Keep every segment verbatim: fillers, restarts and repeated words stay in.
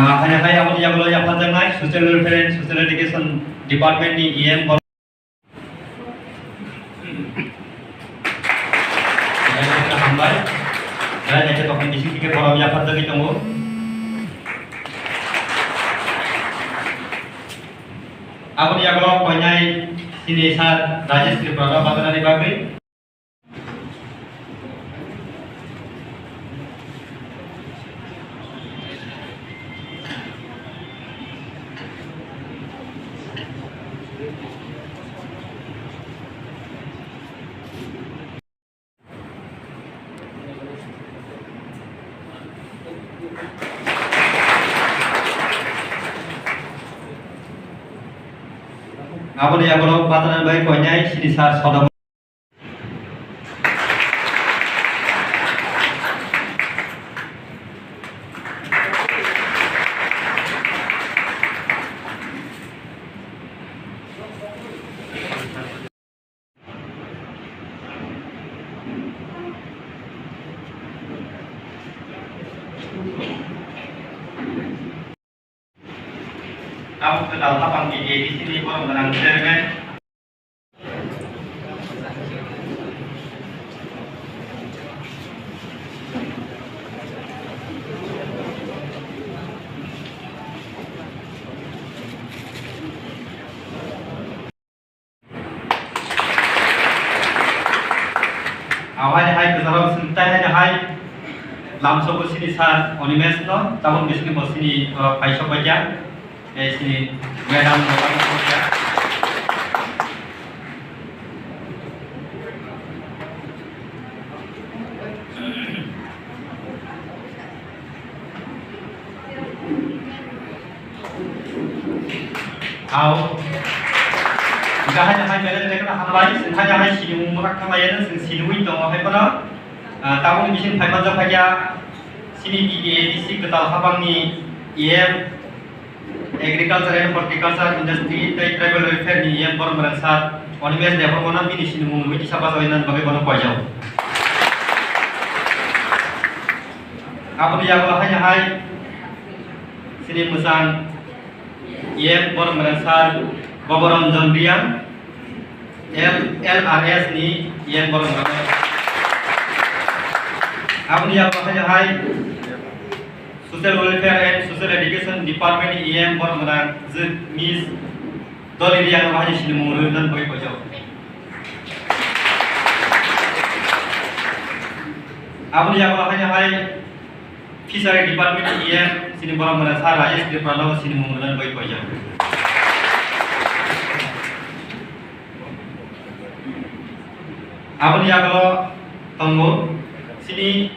Haino hai aboni yagulo yapharjaknai Social Welfare and Social Education Department ni E M. Hambai. Rai naikhe tokni bising thike borok yapharjagwi tongo. Aboni yagulo koinai sini sir Rajesh Tripura no badarani bagwi. Aboni yagulo badarani bagwi koinai sini sir Sodam. Tabuk kwtal hapang ni A D C ni borok gwnang chairman. Awai hai kwcharo swngtai hai hai lamsogo sini sir Animesh no, tabuk bisingni bo sini, uh, paisok baikya, eh, sini madam no paisok baikya. Au. Gahai hai mele mele kana hambai, sing hai hai sini umrak kama yana sing sini wi tongo hai kono. Ah, tabuk ni bising phai manjak phai ya sini T T A D C kwtal hapang ni E M Agriculture and Horticulture Industry tei Tribal Welfare ni E M borok mwnang sir Animesh Debbarma no bini sini mung wi kisa bajai nan bagwi bono koijao. Aboni yago hai hai sini mwchang E M borok mwnang sir Goboranjan Reang, L R S ni E M borok mwnang. Aboni yago hai hai Social Welfare and Social Education Department ni E M borok mwnang Miss Dolly Reang no hai sini mung wi nan bagwi koijao. Aboni yago hai hai Fishery Department ni E M sini borok mwnang sir Rajesh Tripura no sini mung wi nan bagwi koijao. Aboni yago tongo sini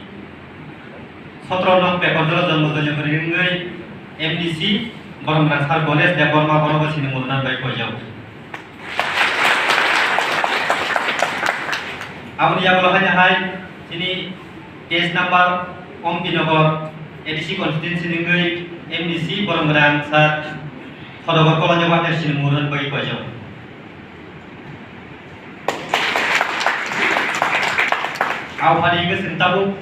sotro nong paper jora jonmo joyogri wngwi M D C borok mwnang sir Ganesh Debbarma borok sini mung wi nan bagwi koijao. Aboni yago hai hai sini case number Ompi Nagar A D C constituency ni wngwi M D C borok mwnang sir Khodogo Kolonjabo hai sini mung wi nan bagwi koijao. Au phani wngwi chwng tabuk